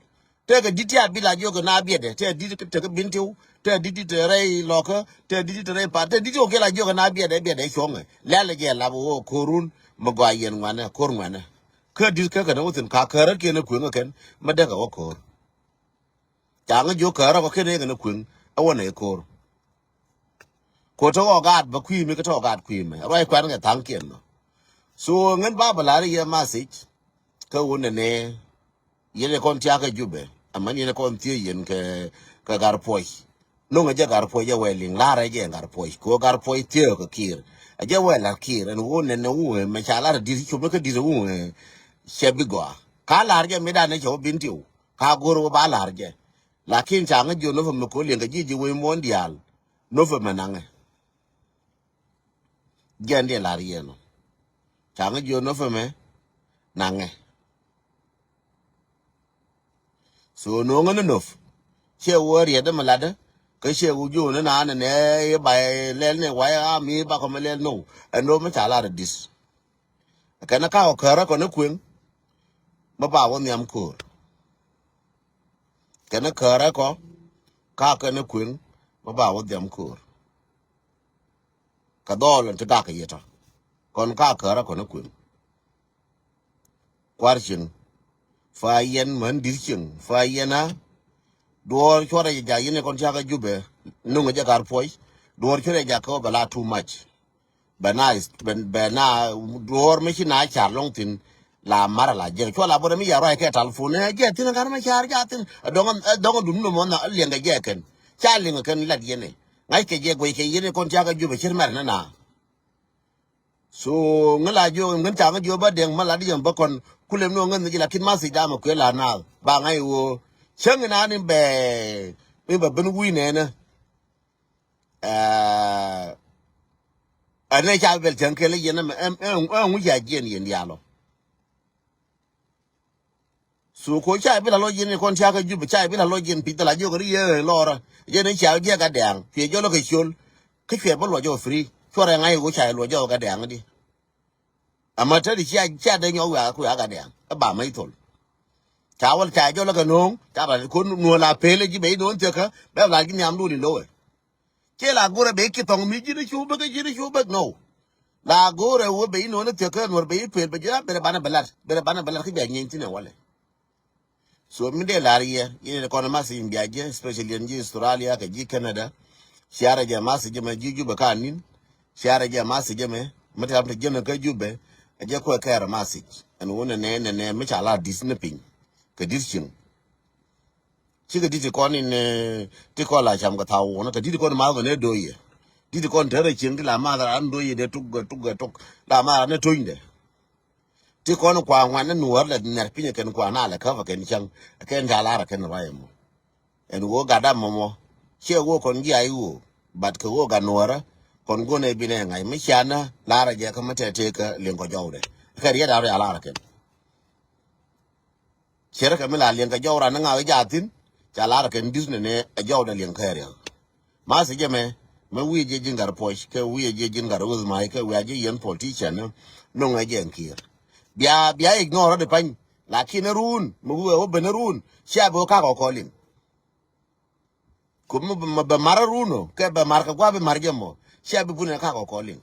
Tekɛ di̱t ti a bi la jiök kɛ na biɛtdɛ tekɛ di̱t tekɛ bin tiw tekɛ di̱t ti te rɛy lɔkä tekɛ di̱t ti te rɛy pat tekɛ di̱t ti kɛ la jiök kɛ na biɛtdɛ biɛtdɛ cuɔ̱ŋɛ lɛl jɛ lap wä ko̱run. Mi gɔaa yɛn ŋuanɛ ko̱r ŋuanɛ. Kä di̱t kä kɛn wä thi̱n ka kärä kiɛn ɛ kueŋ ɛ kɛn mi däk ɛ wä ko̱r. Ca ŋä jiök kärä kɔ kiɛn ɛ kɛn ɛ kueŋ ɛ wä nɛ ko̱r. Ko tɔk ɔ gaat bä kui̱ mi kä tɔk ɔ gaat kui̱ mɛ ruac kuan kɛ tha̱a̱ŋ kiɛn nɔ. So ŋän ba bä la̱r yɛ message kä wun nɛ nɛ. Yɛn ɛ kɔn tiakä Jubɛ amäni yɛn ɛ kɔn thiee yɛn kɛ kɛ Gatpuɔc. No̱ŋ ɛ jɛ Gatpuɔc ɛ wɛl liŋ la̱rɛ jɛ Gatpuɔc kɛ ɣöö Gatpuɔc thiee kɛ Kiir. Ɛ jɛ wɛl la̱r Kiir ɛn ɣöö nɛn ɛ ɣöö mɛ ca la̱r di̱t cop ni kä di̱t ɛ ɣöö cɛ bi gɔaa. Ka la̱r jɛ mi dan ɛ cɛ wä bin tiw ka go̱r wä ba la̱r jɛ. Lakin ca ŋä jiök nopɛ mɛ ko̱ liŋ kɛ ji̱ ji̱ wec muɔ̱ɔ̱n diaal. Nopɛ mɛ naŋɛ. Jiɛn diɛ la̱r yɛn ɔ. Ca ŋä jiök nopɛ mɛ naŋɛ. So no̱o̱ŋä ni nop ciɛ wä riɛt dämɛ latdä. Kä ciɛ wä jiök ni naan nɛ i̱ ba lɛl ni wayɛ a mi bakɔ mi lɛl no̱o̱ŋ. Ɛn nop mi ca lar di̱t. Kɛn kä ɔ kärä kɔ ni kueŋ. Mi ba wä nhiam ko̱o̱r. Kɛn kärä kɔ ka kɛn kueŋ mi ba wä nhiam ko̱o̱r. Kɛ dhɔɔl ɛn ti gak kɛ yɛ tɔ kɔn ka kärä kɔ ni kueŋ. Kuar cieŋ. Fa yɛn män di̱t cieŋ fa yɛn a. Duɔɔr cuɔrɛ jɛ jak yɛn ɛ kɔn tiakä Jubɛ. Nuŋ jɛ Gatpuɔc. Duɔɔr cuɔrɛ jak kɛ wä bɛ la too much. Bɛ na bɛ na duɔɔr mi ci na car lɔŋ thi̱n. La marɛ la jiɛn. Cua la bot mi ya ruac kɛ talpon. Ɛ jɛ thin kan ma car ja thin. Dɔŋ, dɔŋ dum nom na liɛŋ kɛ jɛ kɛn. Ca liŋ kɛn lat yɛn ɛ. Ŋa̱c kɛ jɛ guɛc kɛ yɛn ɛ kɔn tiakɛ Jubɛ cir mɛr nɛ na. So ŋä la jiök ŋän ca ŋä jiök bä dɛŋ ma la di jɛn bä kɔn kulɛ mi nɔ ŋän ni ji̱ la kin ma thiec dam kuɛ la naath ba ŋa̱c ɣöö cäŋ ina ni bɛ mi bɛ ben wi̱i̱ nɛɛnä. Ɛɛ ɛn ɛ ca bɛ bɛl cäŋ kɛl i̱ yɛn ɛmɛ ɛm ɛm ɛm ŋuc ca jiɛn yɛn diaal ɔ. So ko ca bi la lɔ jiɛn kɔn ca kä Jubɛ ca bi la lɔ jiɛn pi̱th la jiök ri yɛ lɔrä jiɛn ca jiɛ ka dɛŋ cuɛ jɔl kä ciöl. Kä cuɛ bä luɔc ɔ free cuɔrɛ ŋa̱c ɣöö ca luɔc ɔ ka dɛŋ di. Ama te di cia cia de nyɔk wiak kuiak ka dɛŋ ɛ ba mac thol. Ca wäl ca jɔl kä no̱o̱ŋ ca ba ko nuɔ̱ɔ̱n la pel ji̱ ben no̱o̱n thiekä bɛ la ji̱ nhiamdun in lo̱wɛ. Ciɛ la go̱rɛ ben ki thɔŋ mi ji̱n cu bäk ji̱n cu bäk nɔw. La go̱rɛ wä ben no̱o̱n thiekä nuɔ̱ɔ̱r ben pel bɛ ji̱ a ben banɛ bɛ lat ben banɛ bɛ lat kä bia nyieeny thin ɛ walɛ. So mi dee lar yɛ yɛn kɔn message in bia jɛ especially yɛn ji̱ Australia kɛ ji̱ Canada. Ciarɛ jɛ message jɛ mɛ ji̱ Jubɛ ka nin. Ciarɛ jɛ message jɛ mɛ mi te ram te jɛn kä Jubɛ. A jɛ kuɛ kɛɛr message ɛn wun nɛ nɛ nɛ mi ca la dis ni piny. Kɛ dis cieŋ. Cikɛ dit ti kɔn in ti kɔn la cam kɛ thaw wun kɛ dit ti kɔn math kɛ nɛ do̱yɛ. Dit ti kɔn te rɛ cieŋ ti la math ran do̱yɛ dee tuk gɛ tuk gɛ tuk la math ran nɛ tony dɛ. Ti kɔn kua ŋuan ni nuɔ̱ɔ̱r lɛ nɛr pinyɛ kɛn kua na lɛ käp kɛn cäŋ kɛn ca lar kɛn ruac ɛmɔ. Ɛn ɣöö gat dam mɔmɔ ciɛ ɣöö kɔn jiac ɣöö but kɛ ɣöö gat nuɔ̱ɔ̱rä kɔn guɔ̱n ɛ binɛ ŋa̱c mi cianä lar ɛ jɛ kä mi tɛt tëëkä liŋ kɔ jɔwdɛ. Kɛ riet a rial lar kɛn. Cierä kɛ mi la liɛŋ kɛ jɔw ran ni ŋa̱k i̱ jathin ca lar kɛ ni di̱t ni ni ɛ jɔw dɛ liɛŋ kɛ riɛk. Ma thiecɛ mɛ mɛ wi̱i̱ jiɛ ji̱n gat puɔc kɛ wi̱i̱ jiɛ ji̱n gat uth ma̱a̱c kɛ wi̱i̱ a jiɛ yɛn politician ni no̱ŋ ɛ jɛ ɛn kiɛɛr. Bia bia ignore rɔ̱ di pany lakin ni ruun mi wi̱i̱ ɛ wä ben ni ruun cia bi wä kak ɔ kɔliŋ. Ku mi bɛ mar ruun ɔ kɛ bɛ mar kɛ gua̱a̱ bi mar jɛ mɔ cia bi bun ɛ kak ɔ kɔliŋ.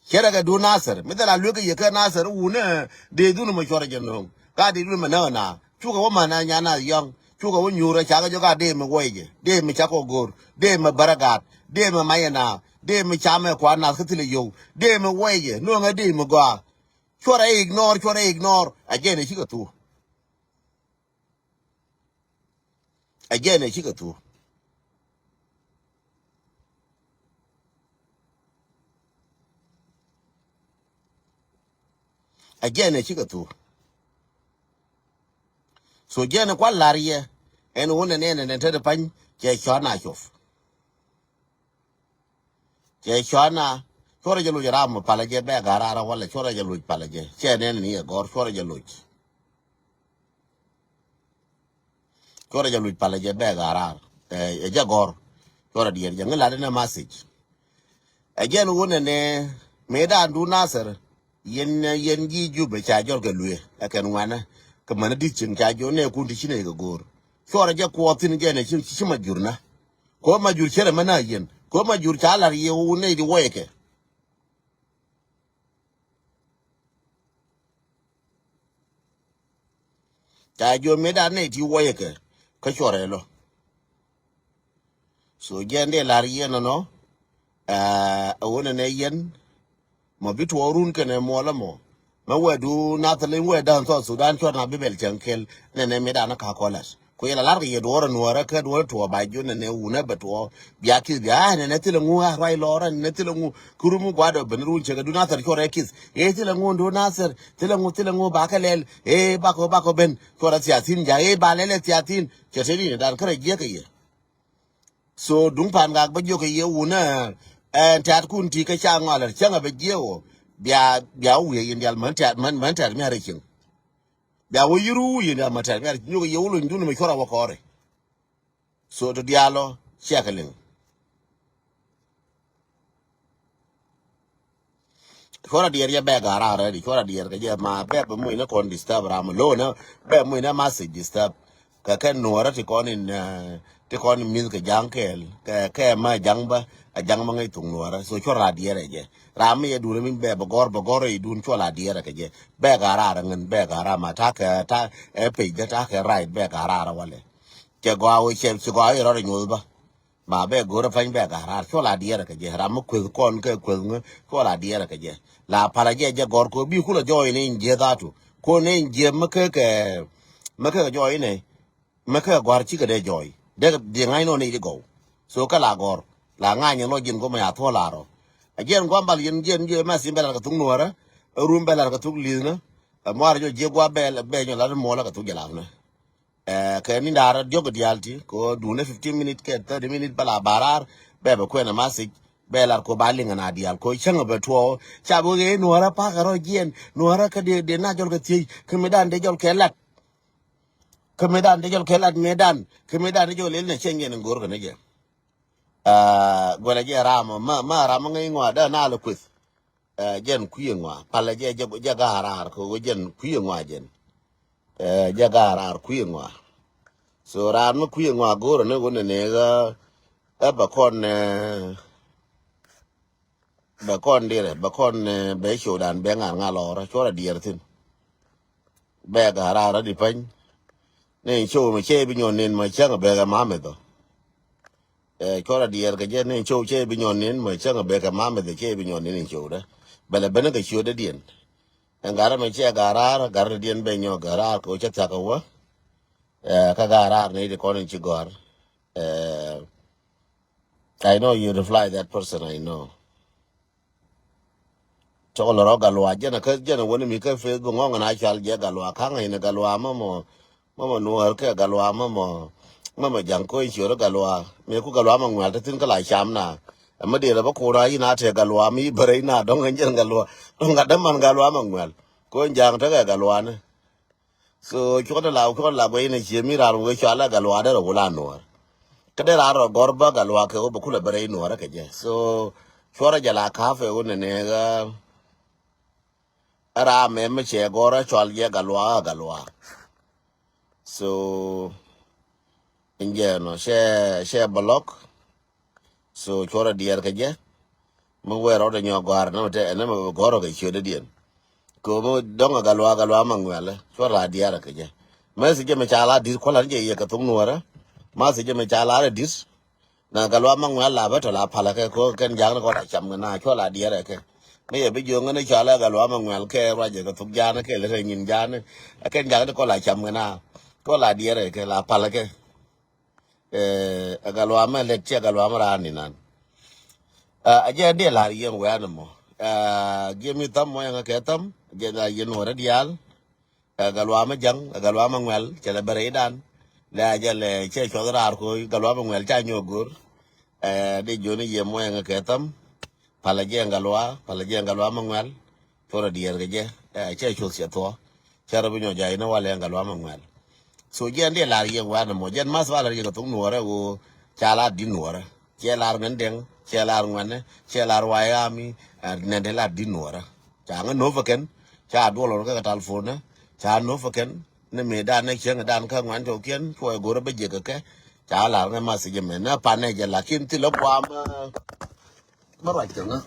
Cɛ rɛ kɛ duun Nasir mi thil a luek kɛ yɛ kä Nasir wunɛ dee dhun mɛ cuɔrɛ jɛ no̱o̱ŋ ka dee dhun mɛ näk na cukɛ wä män a nyan a yɔ̱ŋ cukɛ wä nyuur a cakɛ jɔk a dee mɛ wäc jɛ dee mɛ cakɔ go̱o̱r dee mɛ bärä gaat dee mɛ mac ɛna dee mɛ camɛ kuan nath kä thilɛ yio̱w dee mɛ wäc jɛ no̱o̱ŋɛ dee mɛ gɔaa. Cuɔrɛ ignore cuɔrɛ ignore a jɛn ɛ cikɛ thuk. A jɛn ɛ cikɛ thuk. A jɛn ɛ cikɛ thuk. So jɛn ɛ kua̱r la̱r yɛ ɛn wun ɛ nɛn ɛ nɛn te di pany cɛ cɔ̱ɔ̱n a cop. Cɛ cuana cuɔrɛ jɛ loc ram mi palä jɛ bɛ ga̱ra̱rä walɛ cuɔrɛ jɛ loc palä jɛ cɛ nɛn ni ɛ gɔ̱r cuɔrɛ jɛ loc. Cuɔrɛ jɛ loc palä jɛ bɛ ga̱ra̱r ɛ jɛ gɔ̱r. Cuɔrɛ diɛɛr jɛ ŋi lat inɛ message. Ɛ jɛn wunɛ nɛ mëë da̱a̱n duun Nasir. Yɛn yɛn ji̱ Jubɛ ca jɔl kɛ luee ɛ kɛn ŋuanɛ kɛ mäni di̱th cin ca jiɔ nɛɛkun ti ci nɛy kɛ go̱o̱r. Cuɔrɛ jɛ kuɔɔth thi̱n jɛn ɛ ci ma jur na. Kuɔ ma jur cierɛ mɛ na yɛn kuɔ ma jur ca la̱r yɛ wun nɛy ti wuɔyɛ kɛ. Ca jiɔ mëë da̱a̱n nɛy ti wuɔyɛ kɛ kä cuɔrɛ lɔ. So jɛn dee la̱r yɛn nɔnɔ. Ɛ ɣöö nɛnɛ yɛn mɔ bi tuɔɔk run kɛnɛ muɔlä mɔ. Mɛ wɛɛdu nathäliŋ wɛɛdan South Sudan cuɔt na bi bɛl cäŋ kɛl nɛnɛ mëë da̱a̱n ka kɔlɛt. Ku yɛn la la̱r kɛ yɛ duɔɔr ɛ nuɔɔrä kä duɔɔr tuɔɔk ba jiö nɛnɛ wunä bɛ tuɔɔk bia ki̱th bia a nɛnɛ thilɛ ŋu a ruac lɔɔrä nɛnɛ thilɛ ŋu. Ki run mi gua̱a̱dɔ ben run cɛ kɛ du nathär cuɔt ɛ ki̱th ɛ thilɛ ŋu du nathär thilɛ ŋu thilɛ ŋu ba kɛ lɛl ɛ bakɔ bakɔ ben cuɔt ɛ thiathin ja̱ ɛ ba lɛl ɛ thiathin. Cɛ te ni dan kärɛ jiäk kɛ yɛ. So duŋ pa̱a̱n gak bä jiök kɛ yɛ wunä. Ɛn tɛ̈tkun ti kä ca ŋɔl cäŋ a bɛ jiɛk ɔ bia bia wä wiee yin dial män tɛ̈t män män tɛ̈t mi a rɛ cieŋ. Bia wä yiru yin dial män tɛ̈t mi a rɛ cieŋ nyuɔk kɛ yɛ wä lony dun mɛ cuɔr a wä kɔɔri. So to dial ɔ ciɛ kɛ liŋ. Cuɔrɛ diɛɛr yɛ bɛ ga̱ra̱ rɛdi cuɔrɛ diɛɛr kɛ jɛ ma bɛ bɛ muc ni kɔn disturb ram lo̱o̱nɛ bɛ muc ni message disturb. Kɛ kɛ nuɔrɛ ti kɔn in ti kɔn in mi̱th kɛ ja̱ŋ kɛɛl kɛ kɛ ma ja̱ŋ bä a ja̱ŋ ma ŋäc thuk nuɔrɛ so cuɔrɛ diɛɛr ɛ jɛ. Ram mi yɛ duun mi bɛ bɛ gɔr bɛ gɔr rɛy duun cuɔrɛ diɛɛr kɛ jɛ bɛ ga̱ra̱ rɛ ŋän bɛ ga̱ra̱ ma ta̱kɛ ta̱ ɛ pec dä ta̱kɛ right bɛ ga̱ra̱ rɛ walɛ. Cɛ gɔaa wä cɛ ci gɔaa irɔr inyuɔth bä. Ba bɛ go̱rɛ pany bɛ ga̱r raar, cuɔ la diɛɛrɛ kɛ jɛ. Ram mi kueth kɔn kɛ kueth ŋä, cuɔ la diɛɛrɛ kɛ jɛ. La palä jɛ jɛ gɔr ko bi kulɛ jɔɔy ni in jiɛ dhatu. Ko ni in jiɛ mi kɛ kɛ, mi kɛ kɛ jɔɔy ni. Mi kɛ gɔr cikɛ dee jɔɔy. Dee di ŋa̱c nɔ ni di gɔw. So kɛ la gɔr. La ŋa̱c ni lɔ jiɛn gomɛ a thuɔ la rɔ. A jiɛn guam bal yɛn jiɛn jiɛ mɛ sim bɛ lar kɛ thuk nuɔrä. A rum bɛ lar kɛ thuk li̱th ni. A muar jɔ jiɛ gua bɛ bɛ nyɔ lar muɔlä kɛ thuk jɛ lap ni. Ɛ, kɛ ni da̱rä diɔk diaal ti ko duundɛ fifteen minute kɛ thirty minute bä la ba̱ra̱r. Bɛ bɛ kuɛn ɛ message bɛ lar ko ba liŋ ɛ na diaal ko cäŋ ɛ bɛ tuɔɔ ca bi wee nuɔrä pa̱kä rɔ jiɛn nuɔrä kä dee dee na jɔl kɛ thiec kä mi dan dee jɔl kɛ lat. Kä mi dan dee jɔl kɛ lat mi dan kä mi dan dee jɔl lel nɛ cɛn jɛn ɛ go̱r kɛ ni jɛ. Ɛ, guɛlɛ jɛ ram ma ma ram ma ŋäc ŋɔa dee na lɛ kueth. Ɛ, jɛn kui̱ ŋɔa palɛ jɛ jɛ jɛ ga̱a̱r raar kɛ ɣöö jɛn kui̱ ŋɔa jɛn. Ɛ, jɛ ga̱a̱r raar kui̱ ŋɔa. So raar mi kui̱ ŋɔa go̱o̱rä ni ɣöö ni ni ɣä ɛ bɛ kɔn ɛ bɛ kɔn dirɛ bɛ kɔn ɛ bɛ cowdan bɛ ŋa̱r ŋa̱r lɔɔrä cuɔrɛ diɛɛr thi̱n. Bɛ ga̱a̱r raar adi pany. Ni cow mi cɛ bi nyɔn nin ma cäŋ bɛ kɛ mamɛ dhɔ. Ɛ, cuɔrɛ diɛɛr kɛ jɛ ni cow cɛ bi nyɔn nin ma cäŋ bɛ kɛ mamɛ dhɔ cɛ bi nyɔn nin in cowdä. Bɛlɛ ben kɛ ciötdä diɛn. Ɛn ga̱rä mi cɛ ga̱a̱r raar ga̱rä diɛn bɛ nyɔk ga̱a̱r raar kɛ wä cä thia̱k kɛ wä. Ɛ, kä ga̱a̱r raar ni di kɔn in ci gɔ̱a̱r. Ɛ, I know you reply that person, I know. Cɔk lɛ rɔ Galwa jɛn kä jɛn wäni mi kä Facebook ŋɔŋ na cal jɛ Galwa ka̱ŋ in Galwa mɔmɔ mɔmɔ nuɔr kɛ Galwa mɔmɔ mɔmɔ jaŋ ko in ciöt Galwa mi ku Galwa mɔ ŋuɛl te thin kä la cam na. Ɛmɛ dee rɛ bä kura in a te Galwa mi bärɛ in a dɔŋ in jɛn Galwa dɔŋ a däman Galwa mɔ ŋuɛl ko in jaŋ te kɛ Galwa ni. So cuɔt la cuɔt la guɛy ni cie mi rar wee cua la Galwa dee rɔ wula nuɔr. Kä dee rar rɔ gɔr bä Galwa kɛ wä bä kulɛ bä rɛy nuɔr kɛ jɛ. So cuɔrɛ jɛ la ka̱a̱p ɛ wä ni ni ɣä. Ɛ raa mɛ mi cɛ gɔr ɛ cual jɛ Galwa ɛ Galwa. So in jɛ nɔ cɛ cɛ bä lɔk. So cuɔrɛ diɛɛr kɛ jɛ. Mi wee rɔɔdɛ nyɔk gɔ̱a̱r nɛ mɛ te ɛn nɛ mɛ gɔ̱rɔ kɛ ciötdä diɛn. Kɛ mi dɔ̱ŋ ɛ Galwa Galwa ma ŋuɛlɛ cuɔrɛ la diɛɛr kɛ jɛ. Mɛ si jɛ mi ca la di̱t kuɔlɛ ni jɛ yɛ kɛ thok nuɔrä. Ma si jɛ mi ca la rɛ di̱t. Na Galwa ma ŋuɛl la bä tɔ la palä kɛ ko kɛn ja̱a̱k ni kɔ la cam kɛ na cuɔrɛ la diɛɛr kɛ. Mi yɛ bi jiöŋ ni ca la Galwa ma ŋuɛl kɛ ruacɛ kɛ thok ja̱a̱n kɛ lɛ rɛ nyin ja̱a̱n. Kɛn ja̱a̱k ni kɔ la cam kɛ na cuɔrɛ la diɛɛr kɛ la palä kɛ. Ɛ Galwa mɛ lɛt cɛ Galwa mɛ raan ni nan. Ɛ jɛ dee lar yɛn wɛn mɔ. Ɛ giɛ mi tham mɔ yɛn kɛ tham jɛ la yɛn wɛrɛ diaal. Ɛ Galwa mɛ jaŋ ɛ Galwa mɛ ŋuɛl cɛ lɛ bɛrɛ idan. Lɛ a jɛ lɛ cɛ cuɔth raar ko Galwa mɛ ŋuɛl ca nyɔ go̱r. Ɛ dee joni yɛ mɔ yɛn kɛ tham. Palä jɛ Galwa palä jɛ Galwa mɛ ŋuɛl. Cuɔrɛ diɛɛr kɛ jɛ ɛ cɛ cuɔth cɛ thuɔ. Cɛ rɔ bi nyɔ jay ni walɛ Galwa mɛ ŋuɛl. So jɛn dee lar yɛ wanɛ mɔ jɛn math ba lar yɛ kɛ thok nuɔrɛ wo ca lar di nuɔrɛ. Cɛ lar ŋɛn dɛŋ cɛ lar ŋuɛnɛ cɛ lar wayami. Nɛn dee lar di nuɔrɛ ca ŋɛ nopɛ kɛn. Ca duɔl lɔr kɛ kɛ talfonɛ ca nopɛ kɛn. Ni mi dan ni cieŋ dan kä ŋuɛn tɔkiɛn cuɔy go̱rɛ bä jek kɛ kɛ. Ca lar ŋɛ math jɛ mɛ ni panɛ jɛ lakin thilɛ guam. Mɛ ruac kɛ ŋä.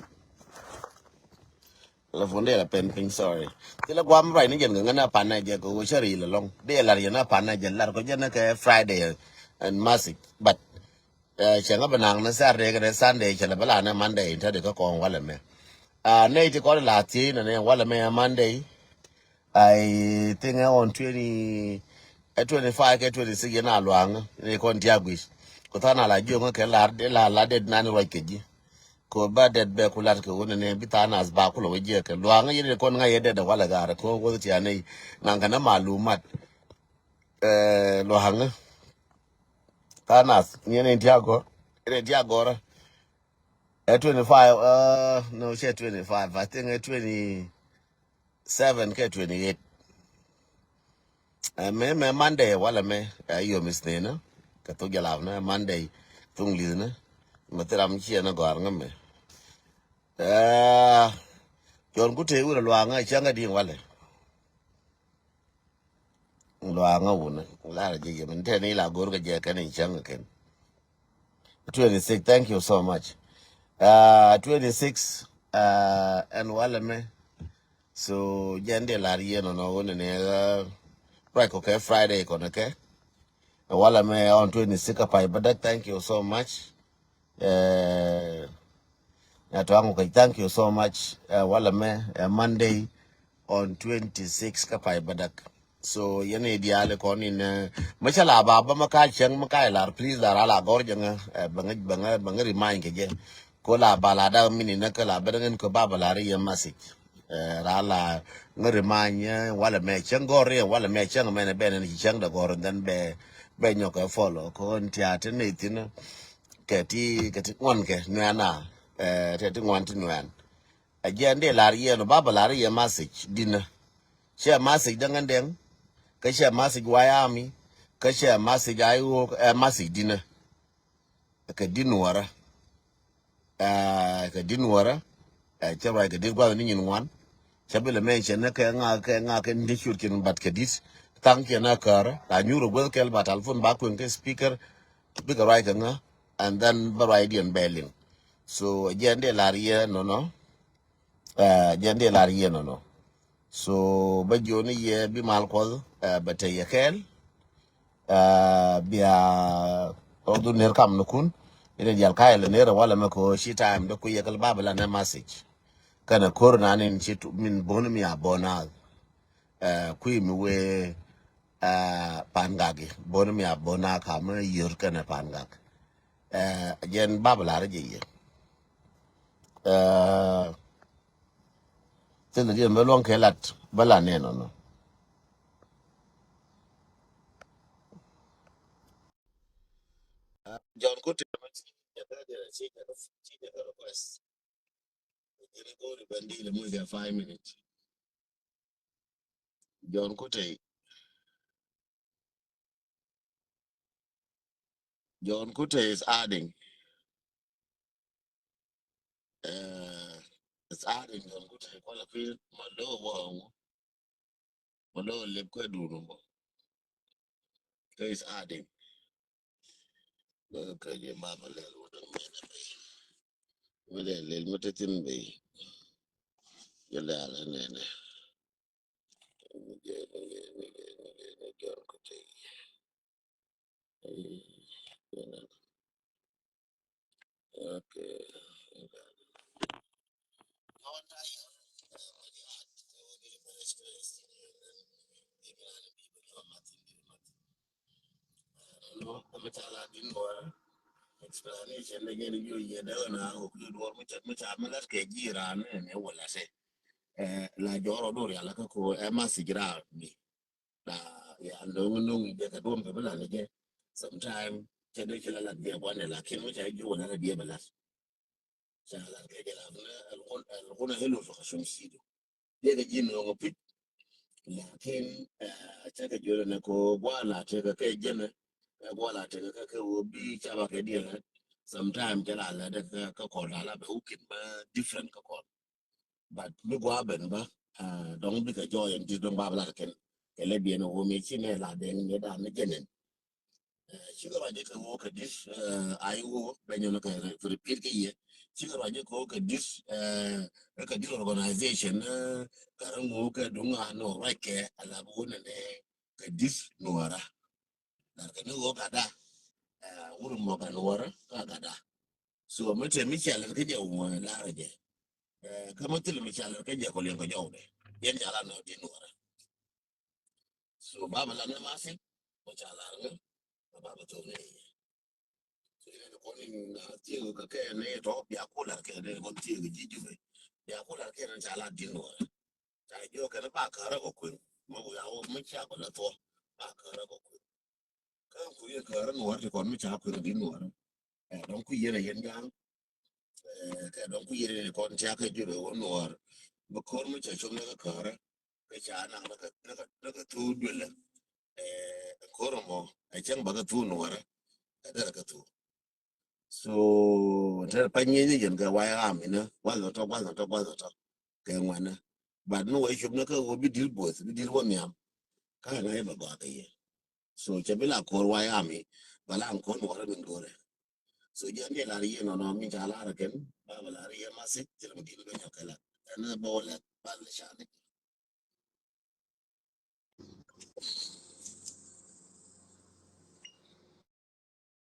Telephone dee la pen piny, sorry. Thilɛ guam ruac ni jɛn kɛ ŋän a panɛ jɛ kɛ wä cä ri lɛ lɔŋ dee lar yɛn a panɛ jɛ lar kɔ jɛn kɛ Friday and message but cɛ ŋä bɛ naŋ ni Saturday kɛ Sunday cɛ lɛ bɛ la ni Monday in tɛ di kä kɔn walɛ mɛ. Nɛy ti kɔn la thiec nɛ ni walɛ mɛ Monday. I think ɛ on twenty ɛ twenty five kɛ twenty six yɛn a luaŋ ni kɔn ti a guic. Kɔ than a la jiöŋ kɛ la la det nan ruac kɛ ji̱. Ko ba det bɛ ku lat kɛ wun ni bi tha̱a̱ŋ nath ba ku lɛ wä jiɛk kɛ luaŋ yɛn kɔn ŋa̱c yɛ det walɛ gaar kɛ wä wä thia̱a̱ŋ ni naŋ kɛ ni malumat. Luaŋ tha̱a̱ŋ nath ni ni ti agɔr ni ti agɔr. Ɛ twenty five, no, cɛ twenty five, I think ɛ twenty seven kɛ twenty eight. Ɛ mɛ mɛ Monday walɛ mɛ ɛ yom is nɛ nɛ kɛ thuk jalap nɛ Monday thuk li̱th nɛ. Mɛ thil ram ciɛ nɛ gɔ̱a̱r ŋä mɛ. Ɛ jɔn ku tëë wurɛ luaŋ ɛ cäŋ ɛ di̱i̱ŋ walɛ. Luaŋ ɛ wunɛ lar jɛ yɛ mɛ ni tɛn ila go̱r kɛ jɛ kɛn in cäŋ ɛ kɛn. Twenty six, thank you so much. Twenty six ɛn walɛ mɛ. So jɛn dee lar yɛn ɔnɔ wunɛ ni ruac kɔ kɛ Friday kɔnɛ kɛ. Walɛ mɛ on twenty six a pay bädäk, thank you so much. Eh, Nya Tuaŋ Ukec, thank you so much. Eh, walɛ mɛ, eh, Monday on twenty six kä pay bädäk. So yɛn i̱ diaal ikɔn in, eh, mɛ cä la ba bä mɛ ka cäŋ mɛ ka ilar, please lar ala gɔr jɛ ŋä, eh, bɛ ŋä, bɛ ŋä, bɛ ŋä remind kɛ jɛ. Ko la ba la dak mini nä kä la bä däŋ in ko ba bä lar i̱ yɛ message. Eh, ra la ŋä remind, eh, walɛ mɛ cäŋ gɔr i̱ walɛ mɛ cäŋ mɛn bɛ nɛ ni ci cäŋ dɛ gɔr, and then bɛ, bɛ nyɔk ɛ follow. Ko in tia ti ni thin, kɛ ti, kɛ ti ŋuan kɛ nuɛn a, eh, tɛ ti ŋuan ti nuɛn. A jɛ ndɛ lar yɛ nɔ, ba bä lar yɛ message dinä. Cɛ message däŋ ɛn dɛŋ. Kä cɛ message White Army. Kä cɛ message I O, eh, message dinä. Kɛ di nuɔrä. Eh, kɛ di nuɔrä. Eh, cɛ ruac kɛ di guath ni nyin ŋuan. Cɛ bi lɛ mention ni kɛ ŋa, kɛ ŋa kɛ ni ciöt kin, but kɛ dit. Thaŋ kiɛ na kärä. La nyurä guath kɛl ba telephone ba kueŋ kɛ speaker. Bikɛ ruac kɛ ŋa. And then bä ruacdiɛn bɛ liŋ. So jɛ ndɛ lar yɛ nɔnɔ. Eh, jɛ ndɛ lar yɛ nɔnɔ. So bä jiɔni yɛ bi mal kuɔth, eh, bɛ te yɛ kɛɛl. Eh, bia ɔ dhun ner kam ni kun. Inɛ dial kayɛ lɛ ner walɛ mɛ ko ci time dɛ ku yɛ kɛl ba bɛ la nɛ message. Kɛnɛ kor na nin ci tu, min bon mi a bon a. Eh, kui mi wee, eh, Pangak i. Bon mi a bon a kam yör kɛnɛ Pangak. Eh, jɛn ba bɛ lar jɛ yɛ. Eh, Thilɛ diɛn bä luɔ̱ŋ kɛ lat bä la nɛn ɔnɔ. John Kute. John Kute. John Kute is adding. Eh, is adding John Kute. Kuala pil ma lo wa ŋu. Ma lo lep kue dunu mo. Ke is adding. Ke je ma ma lel wa dang me na be. Me lel lel me te tin be. Je lel ne ne. Okay. Explanation again, you, you don't know who you want, which, which I'm not get you around and you will say. Eh, la jɔrɔ dor ya la ka ko, eh, message ra mi. La ya nong nong je ka duom ka bela ne je. Sometime, cɛ dee cɛ la la diɛ bɔnɛ, lakin mi cɛ ju la la diɛ bela. Cɛ la kɛ jɛ la kuna, kuna helu fa ka shum sidu. Diɛ ka jin nong pit. Lakin, eh, cɛ ka jure ne ko gwa la te ka kɛ jene. Gwa la te ka kɛ wo bi cɛ ba kɛ diɛ la. Sometime cɛ la la de ka, ka kɔl la la bɛ wukin ba different ka kɔl. But mi gua ben ba, ah, dɔŋ bikɛ jɔɔy ɛn ti dɔŋ ba bɛ lat kɛn. Kɛ lɛ biɛn wä mi ci nɛ la den mi dan ni jɛnɛn. Eh, cikɛ ruac kɛ wä kɛ dis, eh, ai wä bɛ nyɔn kɛ re-, repeat kɛ yɛ. Cikɛ ruac kɛ wä kɛ dis, eh, kɛ dis organization, eh, kɛ rɛ ŋu kɛ duŋ a nɔ ruac kɛ ala bi wä nɛ nɛ kɛ dis nuɔra. Lar kɛ ni wä gada, eh, wur mɔ kɛ nuɔra ka gada. So mi te mi cɛl kɛ jɛ wä lar jɛ. Eh, kä mi thil mi cɛl kɛ jɛ kɔ liɛŋ kɛ jɔw dɛ. Yɛn cala nɔ di nuɔra. So ba bɛ la ni masi, kɔ cala ni, ba bɛ thok ni. So yɛn kɔn in na thiek kɛ kɛ ni tɔ bia kular kɛ ni kɔn thiek ji Jubɛ. Bia kular kɛ ni cala di nuɔra. Ca jiɔ kɛn ba kärä kɔ kueŋ. Ma wiaa wä mi cia kɔ la thuɔ. Ba kärä kɔ kueŋ. Kä ku yɛ kärä nuɔr ti kɔn mi ca kueŋ di nuɔr. Ɛ dɔŋ ku yɛn a yɛn jaŋ. Ɛ kɛ dɔŋ ku yɛn a kɔn cia kɛ jurɛ wä nuɔr. Bi kor mi ca com nɛ kɛ kärä. Kɛ ca naŋ nɛ kɛ, nɛ kɛ, nɛ kɛ thuu duelɛ. Ɛ kor mɔ ɛ cäŋ ba kɛ thuu nuɔrä. Ɛ derɛ kɛ thuu. So te pa nyieny ni jɛn kɛ wai ram inä, guath tɔ, guath tɔ, guath tɔ kɛ ŋuanä. But ni wai cop ni kä wä bi dil both, bi dil wä nhiam. Kä ŋa̱c bɛ gɔaa kɛ yɛ. So cɛ bi la kor wai ram i, ba la kor nuɔrä min go̱rɛ. So jɛn ni lar yɛ nɔnɔ min ca lar kɛn, ba ba lar yɛ masi, thil mi dil bɛ nyɔk kɛ la. Ɛn bä wä lɛ ba lɛ ca ni.